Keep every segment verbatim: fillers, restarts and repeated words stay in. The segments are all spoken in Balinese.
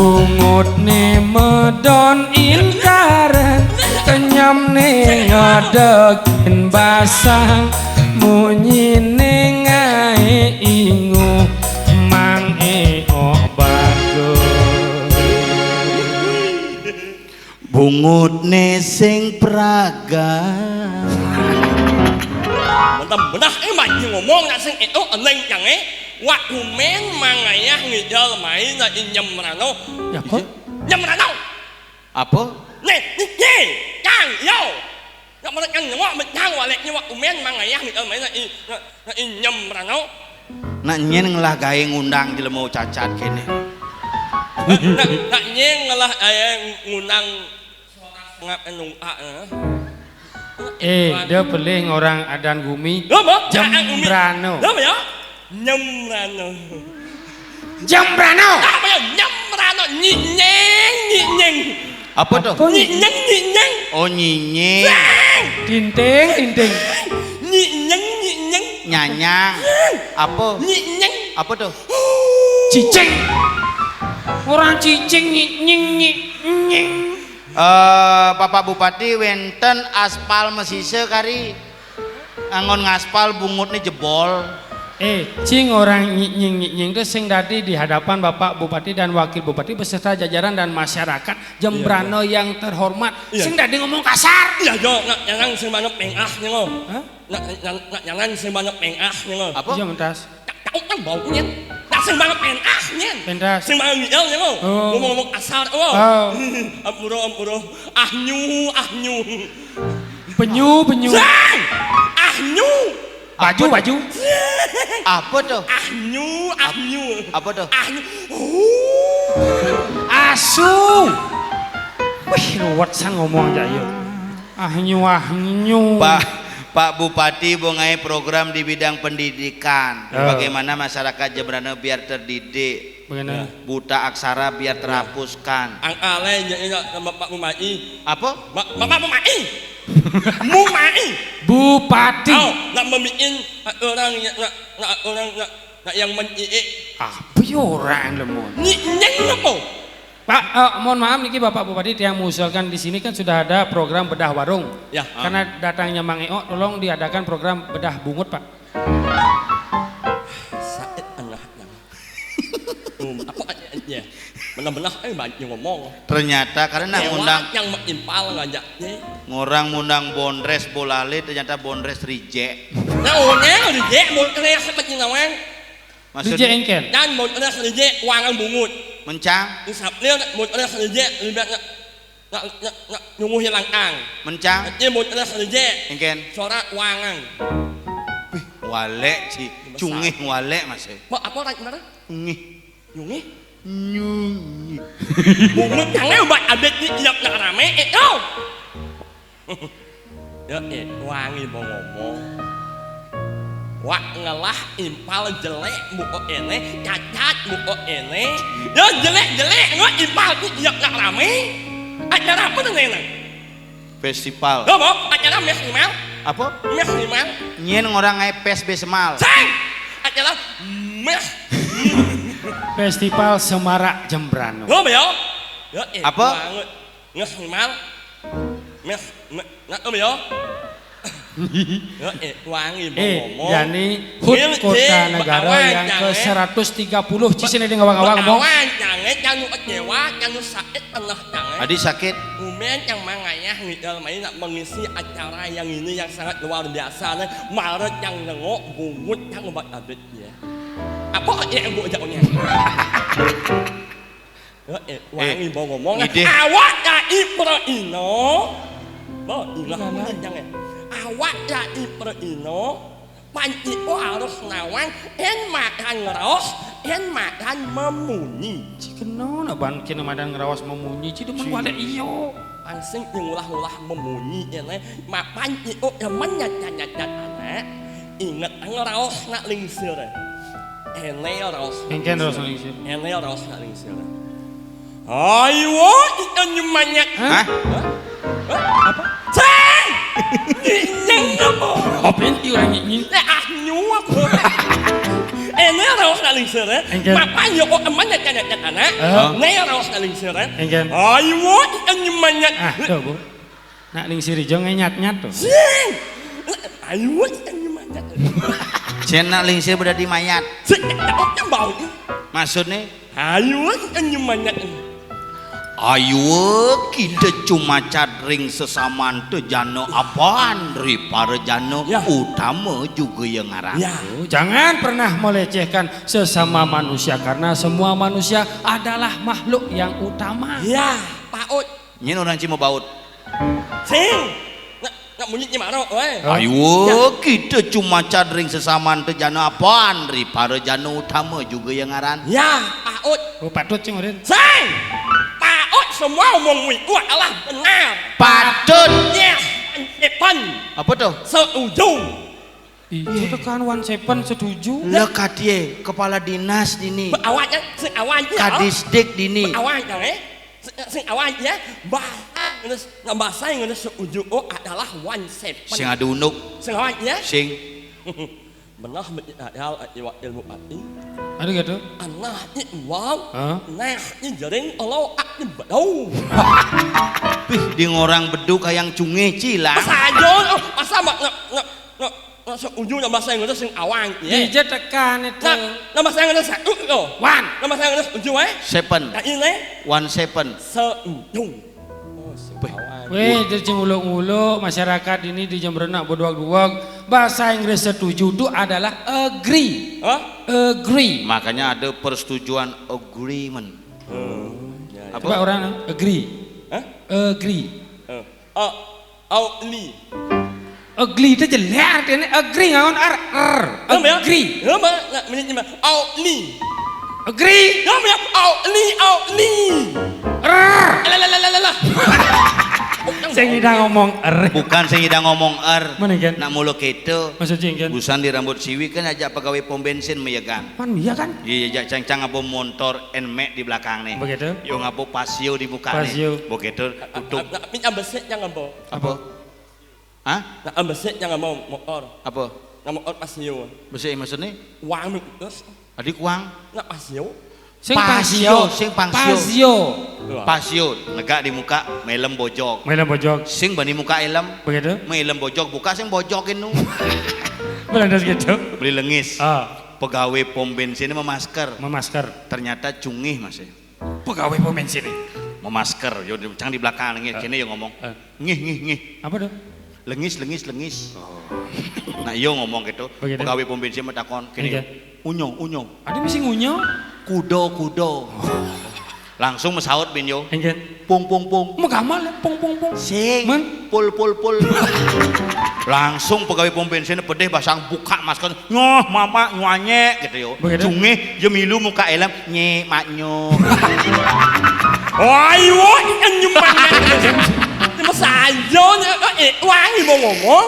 Bungutné medon intaren, kenyemné ngedegin basang, munyiné ngaé inguh, Mang Éok bagus. Bungutné sing praga. Mantap, benah, eh, Mak, ngomong nak sing itu, eling yang, eh, wak umen mangayah ngidal main nak inyem rano. Ya, kok? Nyem rano. Apa? Nih, nih, nih, Kang, yo. Nak mereka nyengok, mencang waleknya wak umen mangayah ngidal main nak i-, nak, nak inyem rano. Nak nyén ngelah gaé ngundang jelema cacat kéné. Nak, nak nyén ngelah gaé ngundang sorak sengak nungak, eh. Eh, dia pelih ngorang adan gumi. Lo apa? Jembrano. Lo apa ya? Nyembrano. Jembrano. Apa ya? Nyembrano. Nyinyeng, nyinyeng. Apa tuh? Apa nyi- Nyinyeng, nyinyeng. Oh, nyinyeng. Bang! Tinting, tinting. Nyinyeng, nyinyeng. Nyanyang. Bang! Apa? Nyinyeng. Apa tuh? Cicing. Orang cicing, nyinyeng, nyinyeng. Eh, Bapak Bupati, wénten aspal mesise kari? Anggon ngaspal bungutné jebol. Eh, cing orang nyinying-nyinying itu sing dadi di hadapan Bapak Bupati dan Wakil Bupati beserta jajaran dan masyarakat Jembrano yang terhormat. Iya. Sing dadi ngomong kasar. Iya, yo, nak nyanang sing banyak pengah, nyengo. Hah? Nak, nak, nak nyanang sing banyak pengah, nyengo. Apa? Iya, mentas. Tak, tak, kan bau, nyen. Nak sing banyak pengah, nyen. Pentas. Sing banyak ngiel, nyengo. Oh. Ngomong-ngomong kasar, oh. Oh. Ampura, ampura. Ahnyu, ahnyu. Penyu, penyu. Sang! Ahnyu! Baju, baju. Apa tuh? Ahnyu, ahnyu. Apa tuh? Ahnyu. Asu. Wih, ruwet sang ngomong aja, yuk. Ahnyu, ahnyu. Pak, Pak Bupati, bongai program di bidang pendidikan. Oh. Bagaimana masyarakat Jembrana biar terdidik? Bagaimana? Buta aksara biar terhapuskan. Ang alé, ya, ya, sama Pak Bupati. Apa? Pak, Pak, Pak Bupati. Bupati. Bupati. Oh, nak memiin, nak orang, nak, nak orang, nak, nak yang menciik. Apa ya orang lemon? Nyi-, nyeng apa? Pak, eh, mohon maaf niki Bapak Bupati, yang mengusulkan di sini kan sudah ada program bedah warung. Ya. Karena datangnya Mang Eo, tolong diadakan program bedah bungut, Pak. Sakit anak yang. Hmm, apa ya? Benar-benar, eh, banyak ngomong. Ternyata karena ngundang yang mengimpal ngajak, eh. Ngorang ngundang Bondres Bolale, ternyata Bondres reject. Nah, orangnya reject, Bondres seperti nawan. Maksudnya? Reject engken. Dan Bondres reject wangan bungut. Mencang. Isapnya Bondres reject, lebih nak, nak, nak, nak nyunguhi langkang. Mencang. Iya, Bondres reject. Engken. Sorak wangan. Wih, walek, Ci. Besar. Cungih walek, Mas, eh. Mak, apa orang kemarin? Cungih. Nyungih. Nyungih. Bungut jangan buat abet ni, iya nak rame, eh, oh. Ya, eh, wangi mau ngomong. Wak ngelah impal jelek buko ene, cacat buko ene. Ya, jelek-jelek, nggak impal ni, iya nak rame. Acara apa tuh, Neng? Festival. Lo mau acara mes imal? Apa? Mes imal. Nyén ngorang ngai pes besemal. Sing! Acara mes. Festival Semarak Jembrano. Lo mau? Ya, eh, apa? Banget. Mes imal. Mes, me-, nak, lo mau? Ya, eh, wangi mau ngomong. Eh, yani HUT Kota Negara yang ke seratus tiga puluh. Ci sini di ngawang-ngawang, mau? Bakawan, jangan, jangan kecewa, jangan sakit, Allah jangan. Adi sakit. Umen yang mangayah ngidal main nak mengisi acara yang ini yang sangat luar biasa, nih. Maret yang nengok, bungut yang obat abet, ya. Apa yang bungut jauhnya? Eh, eh, wangi mau ngomong. Ngidih. Awak dai perino. Bo, ilah jangan. Awak dai perino. Panci o harus nawang, en makan ngeros, en makan memunyi. Ci kena nak ban kena madan ngeraos memunyi, ci demen. Ci. Walek iyo. Pansing ngulah-ngulah memunyi, ene. Mapan iyo demen nyacat-nyacat anak. Inget ngeraos nak lingsir. Ene raos. Engken raos lingsir. Ene raos nak lingsir. Ayo, itu nyemanyak. Hah? Hah? Apa? Sing! Nyinying apa? Apa yang tiuran nyinying? Eh, ah, nyuap. Éné raos nak lingsir, eh? Engken. Mapan yo kok eman nyat-nyat anak. Eh. Né raos nak lingsir, eh? Engken. Ayo, ikan nyemangat. Ah, tuh, Bu. Nak lingsir ijo ngenyat-nyat tuh. Sing. Ayo, ikan nyemangat. Cén nak lingsir berarti mayat. Sing, tak bau. Maksudné? Ayo, ikan nyemangat. Ayuwa kita cumacat ring sesaman tejana apan ri parajana. Ya. Utama juga ya ngaran. Ya. Oh, jangan pernah melecehkan sesama manusia karena semua manusia adalah makhluk yang utama. Ya, paut. Nyén orang cima baut. Sing. Nak, nak munyi nyemarok, wé. Ayuwa kita cumacat ring sesaman tejana apan ri parajana utama juga ya ngaran. Ya, paut. Oh, patut sing, Rin. Sing. Paut semua omong wiku adalah benar. Patut. Yes. Epan. Apa tuh? Setuju. Iya, tekan one seven setuju. Lah, katié, kepala dinas dini. Awaknya, sing awaknya. Kadisdik dini. Awaknya, eh. Sing, sing awaknya, bahasa Inggris, nah, bahasa Inggris setuju, oh, adalah one seven. Sing ada unduk. Sing awaknya. Sing. Benah, hal iwa ilmu ati. Ada gitu? Anah iwal. Hah? Nah, ini jering lo ak ini bedau. Pih, di ngorang beduk kayang cungé cilang. Masa aja, oh, masa mak nggak nggak nggak nggak setuju nang bahasa Inggris sing awang, ya. Dija tekan itu. Nah, nang bahasa Inggris satu lo. One. Nang bahasa Inggris tujuh, eh. Seven. Nah, ini. One seven. Setuju. Oh, sing awang. Wéh, dija nguluk-nguluk masyarakat ini dija merenak beduag-duag. Bahasa Inggris setuju itu adalah agree. Hah? Agree. Makanya ada persetujuan agreement. Hmm, ya, ya. Apa? Coba orang agree. Hah? Agree. Eh, oh, Auli. Ugly itu jelek artinya, agree ngawan ar, er. Apa ya? Agree. Apa? Nak menit lima. Auli. Agree. Apa ya? Auli, Auli. Er. Alah, alah, alah, alah, alah. Sing ida ngomong er. Bukan sing ida ngomong er. Mana kan? Nak mula kéto. Maksud sing kan? Busan di rambut siwi kan ajak pegawai pom bensin meyegan. Man, iya kan? Iya, ajak cang-cang apa montor Nmax di belakang nih. Begitu. Yo ngapa Pasio di muka nih. Pasio. Begitu tutup. Nak, nak, nak, nak besik jangan, Bo. Apa? Hah? Nak besik jangan mau motor. Apa? Nak motor Pasio. Besik maksudnya? Uang terus. Adik uang. Nak Pasio. Sing Pasio, Pasio. Sing Pasio. Pasio. Pasio, negak di muka, melem bojog. Melem bojog. Sing bani muka elem. Begitu. Melem bojog, buka sing bojog inu. Belandas gitu. Beli lengis. Ah. Pegawai pom bensin memasker. Memasker. Ternyata cungih masih. Pegawai pom bensin nih. Memasker, yo cang di belakang nih, eh, kene yo ngomong. Eh. Ngih, ngih, ngih. Apa tuh? Lengis, lengis, lengis. Oh. Nah, yo ngomong gitu. Begitu. Pegawai pom bensin mah takon, kene yo. Iya. Unyo, unyo. Ada mesti ngunyo? Kudo, kudo. Langsung mesaut bin yo. Engken. Pung, pung, pung. Mau gamal ya, pung, pung, pung. Sing. Men? Pul, pul, pul. Langsung pegawai pom bensin pedih basang buka masker. Nyoh, mama, nyuanye, gitu yo. Begitu. Cungih, yo milu muka elem, nye, maknyo. Ayo, ini kan nyumpang. Cuma saja, eh, wah, ini mau ngomong.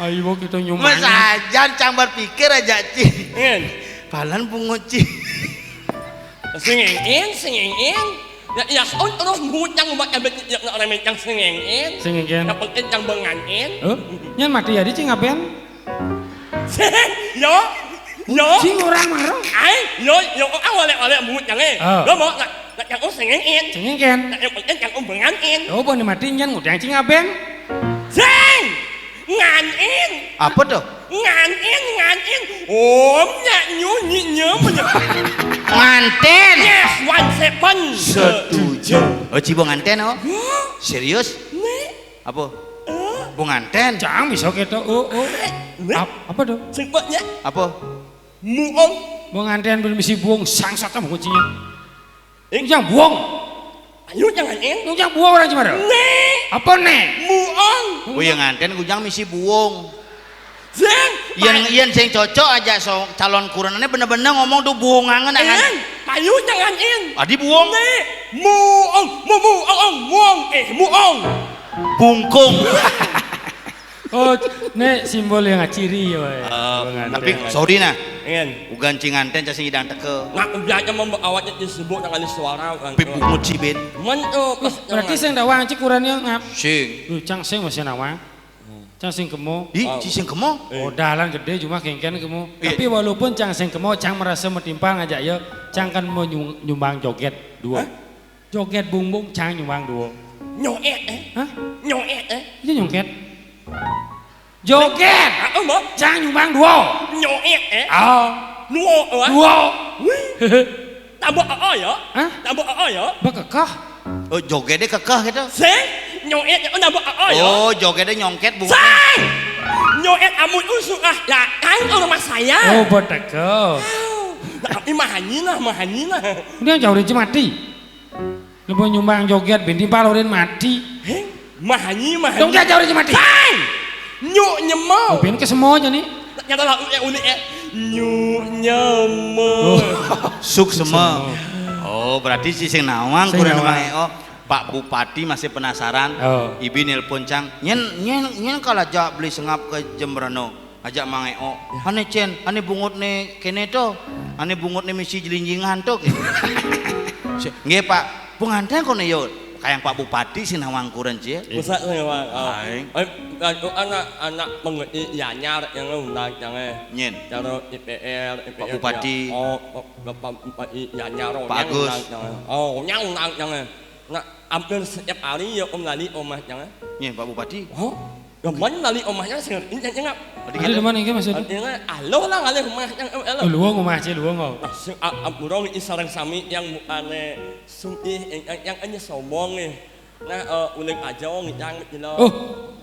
Ayo, kita nyumpang. Mas ajan, cang berpikir aja, Ci. Ngen. Palan pungut, Ci. Sing ing in, sing ing in. Ya, ya, on terus muhut yang umat yang bet-, yang nak remen yang sing ing in. Sing ing in. Yang penting yang bengan in. Oh, nyan mati ya, di cing aben? Sing, yo, yo. Cing orang marah. Ai, yo, yo, ah, oleh, oleh muhut yang eh. Oh. Lo mau nak, nak yang oh sing ing in. Sing ing in. Nak yang penting yang oh bengan in. Oh, boleh mati nyan ngudang cing aben. Sing! Ngan in. Apa tuh? Ngan in, ngan in. Om, nyak, nyu, nyi, nye, menye. Nganten. Yes, one seven. Setuju. Oh, Ci, bo nganten, oh. Hah? Serius? Nih. Apa? Eh? Bo nganten. Cang bisa kita, oh, oh. Nih. Ap-, apa tuh? Sing, Pak, nyak. Apa? Muong. Bo nganten belum isi buong, sang satu kuncinya. Ing? Yang buong. Ayo, jangan, Ing. Yang buong orang Cimara. Nih. Apa nih? Buong. Oh, yang nganten kujang misi buong. Sing. Yen, yen sing cocok aja so, calon kurenane bener-bener ngomong tuh buongangen, angan. Ing, payu jangan, Ing. Adi buong. Nih. Muong, mu, mu, ong, ong, muong. Eh, muong. Bungkung. Oh, nek simbol yang ciri ya, Pak, ya. Eh, pengantin. Tapi sorry nah. Ingen. Ugan cinganten cacing idang teke. Nak ubiaknya membawa awaknya disebut dengan suara orang. Tapi bungut sih, Ben. Men, oh, pas berarti jangan. Sing dawang cik kurangnya ngap. Sing. Duh, cang sing masih nawang. Cang sing kemo. Ih, ci sing kemo. Oh, dalan gedé cuma kéngkén kemo. Iya. Tapi walaupun cang sing kemo, cang merasa metimpal ngajak ya, cang kan mau nyung-, nyumbang jogét dua. Hah? Jogét bungbung cang nyumbang dua. Nyoét, eh? Hah? Nyoét, eh? Iya nyongkét. Jogét. Ah, oh, mbok. Cang nyumbang dua. Nyoét, eh? Oh. Dua, eh? Dua. Wih. Tambah oo ya? Hah? Tambah oo ya? Bekekah. Oh, jogétnya kekeh gitu. Sing, nyoét ya, oh, tambah oo ya? Oh, jogétnya nyongkét, Bu. Sing! Nyoét amun usuk ah, ya kan ke rumah saya. Oh, betekel. Nah, ini mahanyi lah, mahanyi lah. Ini yang jauh dari mati. Lu mau nyumbang jogét, binti palorin mati. Heng, mahanyi, mahanyi. Dong, jauh dari mati. Sing! Nyuk nyemo. Oh, bin ke semuanya nih. Nyata lah, ya unik ya. Nyuk nyemo. Oh. Suk semo. Oh, berarti si sing nawang Sing kurang nawang. Mang Eo. Pak Bupati masih penasaran. Oh. Ibi nelpon cang. Nyén, nyén, nyén kalau ajak beli sengap ke Jembrano. Ajak Mang Eo. Ya. Ané cén, ané bungut né kéné to. Ané bungut né misi jelinjingan to. Nggih, Pak. Pengantén kono yo. Kayang Pak Bupati sing nawang kuren cie. Pusat sing nawang. Oh. Aing. Eh, anak, anak pengerti yanyar yang undang cang eh. Nyén. Cara I P R, I P R. Pak Bupati. Oh, Pak, Pak, Pak, i-, yanyar, oh, Pak Agus. Undang cang eh. Oh, yang undang cang eh. Nah, hampir setiap hari ya Om lali omah cang eh. Nyén, Pak Bupati. Oh, gampang lali omahnya sing ngerti cang eh. Ada di mana ini maksudnya? Artinya, aloh lah ngalih omah cang eh, aloh. Oh, luwung omah cie, luwung kok. Nah, sing a-, a-, burung i sareng sami yang bukannya sumih, yang, yang, yang hanya sombong nih. Nah, eh, uling aja ngicang ilop. Oh,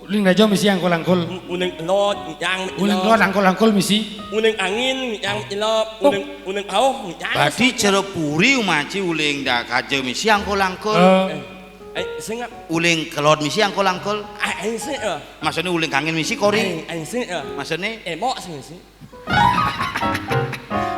uling aja misi angkul-angkul. U-, uling elot ngicang ilop. Uling elot angkul-angkul misi. Uling angin ngicang ilop. Oh. Uling, uling auh ngicang. Berarti cara puri umaci uling da kaja misi angkul-angkul. Eh. Eh, eh, sing ngap. Uling kelot misi angkul-angkul. Ah, eh, sing, eh. Maksudnya uling kangin misi kori. Eh, eh, sing, eh. Maksudnya? Emok sing misi.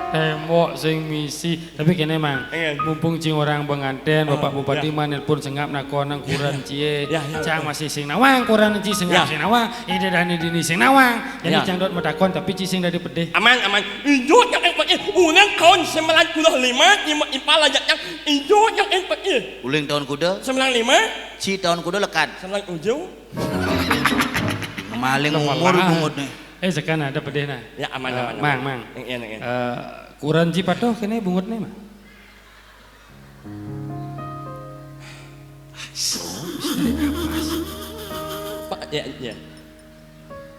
Emok sing misi. Tapi kéné, Mang. Iya. Mumpung cing orang pengantén, ah, Bapak Bupati, iya, mah nelpon sengap nakon nang kuren cie. Iya, iya. Cang masih sing nawang kuren ci sengap, iya, sing nawang. Ida Dani Dini sing nawang. Jadi, iya, cang dot mau takon, tapi ci sing dari pedih. Aman, aman. Injuk yang empat ini. Ulang tahun sembilan puluh lima, lima impal aja yang injuk yang empat ini. Ulang tahun kuda? Sembilan lima. Ci tahun kuda lekat. Sembilan tujuh. Maling umur bungut nih. Eh, sekarang ada pedih nah. Ya, aman, eh, aman, Mang, aman. Mang. Yang, yang, yang. Eh, kuren ci patuh kéné bungutné, Mang. Pak, ya, ya.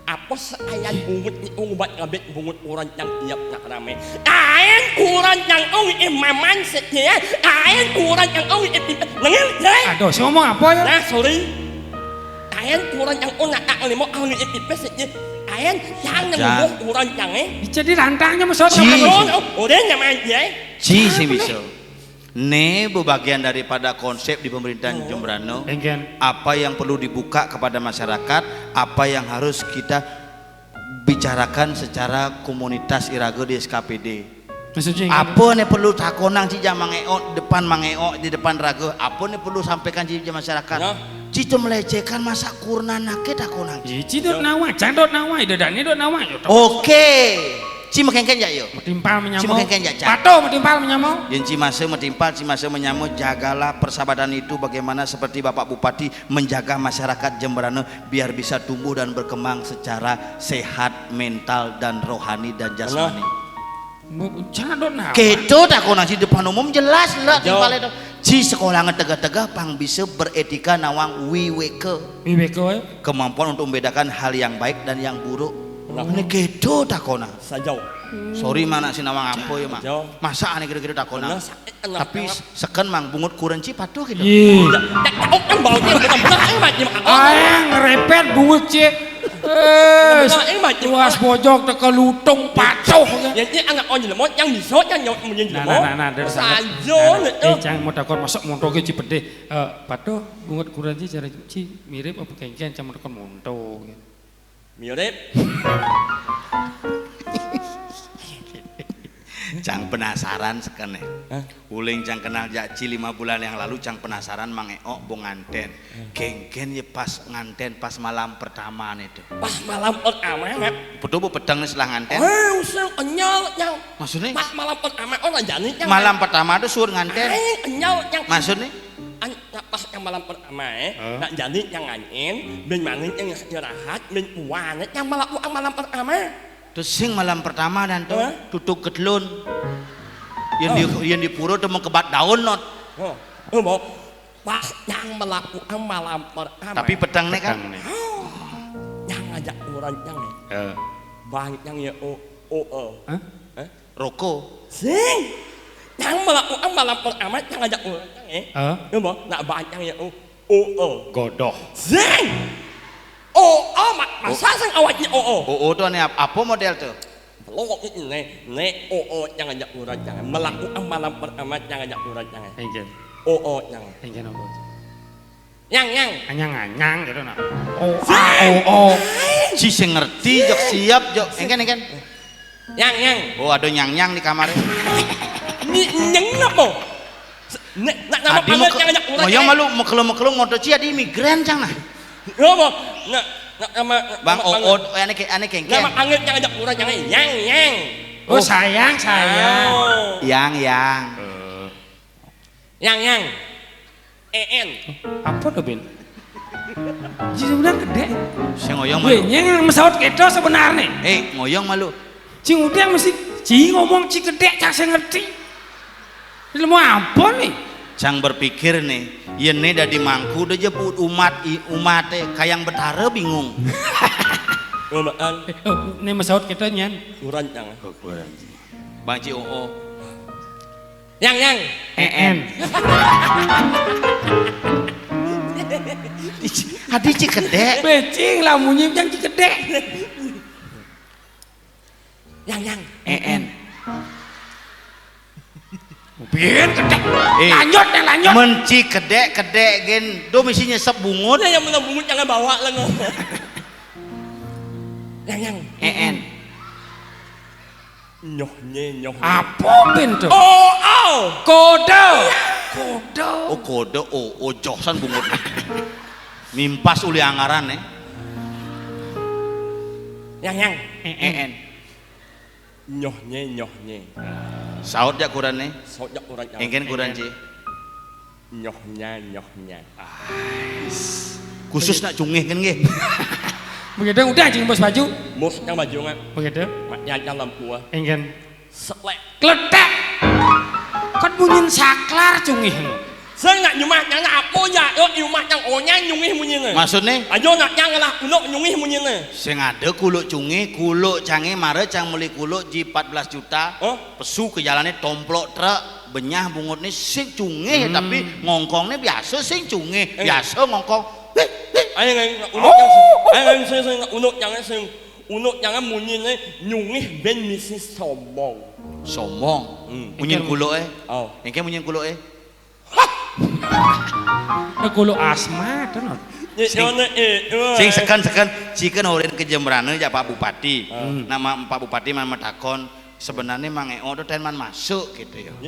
Apa seayan bungut ni ubat ngabit bungut orang yang tiap nak ramai. Ayan kuran yang ong imaman setia. Ayan kuran yang ong ipipit. Nengil, ya? Aduh, si ngomong apa ya? Nah, sorry. Ayan kuran yang ong nak tak limo ang ipipit setia. Ayan yang nengil kuran yang eh. Jadi lantangnya maksudnya. Ci. Oh, oh, udah nyaman ya. Ci sih bisa. Né, bagian daripada konsep di pemerintahan Jembrana, apa yang perlu dibuka kepada masyarakat, apa yang harus kita bicarakan secara komunitas iraga di S K P D. Maksudnya apa né perlu takonang ci jang Mang Eo, depan Mang Eo, di depan raga, apa né perlu sampaikan ci jang masyarakat? Nah. Ci to melecehkan masa kurna naké takonang ci. Iya, ci dot nawa, cang dot nawa, ida dani dot nawa. Oke. Ci makéngkén ja, yo. Matimpal menyamo. Ci makéngkén ja, cang. Patuh matimpal menyamo. Yén ci masa matimpal, ci masa menyamo, jagalah persahabatan itu bagaimana seperti Bapak Bupati menjaga masyarakat Jembrana biar bisa tumbuh dan berkembang secara sehat mental dan rohani dan jasmani. Cang dot nawa. Kéto takonang ci depan umum jelas lah timpalé to. Ci sekolah ngetegah-tegah pang bisa beretika nawang wiweka. Wiweka, ya. Kemampuan untuk membedakan hal yang baik dan yang buruk. Nah. Né kéto takonang. Sajau. Sorry, Mang, nak sing nawang apa ya, Mang? Sajau. Masa ané kéto-kéto takonang. Bener, sakit, enak. Tapi seken, Mang, bungut kuren ci patuh kéto. Iya. Ya, ya, tahu kan baunya bener-bener, eh, Mak, Mak. Aéng ngerepet bungut ci. Eh, luas pojok teka lutung patuh. Ya, ini anak onjlemet yang bisa kan nyok menyen jlemet. Nah, nah, nah, nah, dari sana. Sajau, nah, nah. Eh, cang mau takon masuk monto ke ci pedih. Eh, patuh bungut kuren ci cara ci mirip apa kéngkén cang mau takon monto. Mirip. Cang penasaran sekené. Hah? Uling cang kenal jak ci lima bulan yang lalu, cang penasaran Mang Eo bo ngantén. Hah? Kéngkén ya pas ngantén, pas malam pertama né to. Pas malam pertama, nak? Betul bu peteng né setelah ngantén. Eh, usah kenyal, nyang. Maksudnya? Pas malam pertama, oh, lanjani, nyang. Malam pertama to suut ngantén. Eh, kenyal, nyang. Maksudnya? An-, Pas yang malam pertama, eh, nak jadi yang ngain, bin maning yang istirahat, bin puan, eh, yang malam, yang malam pertama. Terus sing malam pertama dan tuh tutuk ketelun. Yang di, yang di pura tuh mau kebat daun not. Oh, oh, mau. Pas yang melakukan malam pertama. Tapi petang nih kan? Petang nih. Yang ngajak orang yang, eh. Eh. Banyak yang ya, oh, oh, oh. Hah? Eh? Roko. Sing. Yang melakukan malam pertama yang ngajak orang yang, eh. Eh? Ya, mau. Nak banyak yang ya, oh, oh, oh. Godoh. Sing. Oh, oh, ma-, masa sing awaknya oh, oh. Oh, oh tuh aneh ap-, apa model tuh? Lo ini, ne, oo, jangan jak urang, jangan. Melakukan malam pertama, jangan jak urang, jangan. Engken. Oo, jangan. Engken apa? Yang, yang. Anyang, anyang, gitu, nah. Oh, ah, oh, oh. Ci sing ngerti, jok siap, jok. Engken, engken. Yang, yang. Oh, ada nyang, nyang di kamar. Ni, nyeng apa? Nek, nak nama panggil jangan jak urang, ngoyong jangan. Malu, mekelung-mekelung, ngotot ci, ada migrain, cang, nah. Apa? Nak, nak nama, Bang nama Ood, panggil. Eh, ane ke-, ane kengken. Nama panggil jangan jak urang, jangan. Yang, yang. Oh, oh. Sayang, sayang. Oh. Yang, yang. Eh. Yang, yang. E N. Apa tuh, Bin? Jadi udah gede. Sing ngoyong malu. Weh, nyeng yang mesaut keto sebenarnya. Eh, ngoyong malu. Cing udah mesti, cing ngomong cing gede, cang sing ngerti. Ilmu apa nih? Cang berpikir nih, yen nih dadi mangku udah jebut umat, i-, umat, eh, kayang betara bingung. Umat. Eh, oh, ini mesaut keto nyan. Urang, cang. Oh, kurang. Bang Ci, oo. Yang, yang. E N. Adi ci kedek. Becing lah munyi yang ci kedek. Yang, yang. E N. Pian kedek. Eh, lanjut, yang lanjut. Men ci kedek, kedek gen. Do misi nyesep bungut. Ya, yang mana bungut jangan bawa lah, no. Yang, yang. E N. Nyoh nye, nyoh nye. Apa, Bin, tuh? Oh, oh. Kode. Kode. Oh, kode. Oh, oh, josan bungut. Mimpas uli angaran, eh. Yang, yang. E N. E N. Nyoh nye, nyoh nye. Saut jak kurang, eh. Saut jak kurang, yang. Engken kurang, engken. Ci. Nyohnya, nyohnya. Ais. Khusus nak cungih kan nggih. Begitu udah anjing bos baju. Bos yang baju nggak? Begitu. Mak nyanya lampu, ah. Engken. Setlek. Kletek. Kan bunyin saklar cungih. Sing nak nyumah nyana apa ya? Yo, nyumah yang onya nyungih munyine. Maksudnya? Ayo nak yang lah uluk nyungih munyine. Sing ada kuluk cungih, kuluk cange mare cang meli kuluk ji empat belas juta. Oh? Pesu ke jalannya tomplok truk. Benyah bungut ni sing cungih, hmm, tapi ngongkong ni biasa sing cungih, eh, biasa ngongkong. Ayo, ayo, nak unuk yang sing. Ayo, ayo, sing, sing, nak unuk yang sing. Unuk yang munyi ni nyungih ben misi sombong. Sombong. Hmm. Munyi kuluk, eh. Oh. Engke munyi kuluk, eh. Kuluk asma tu, no. Sing, sing seken, seken, sing seken horen ke Jembrana jak Pak Bupati. Hmm. Nama Pak Bupati mana takon, sebenarnya Mang Eo tu ten man masuk gitu ya. Ya,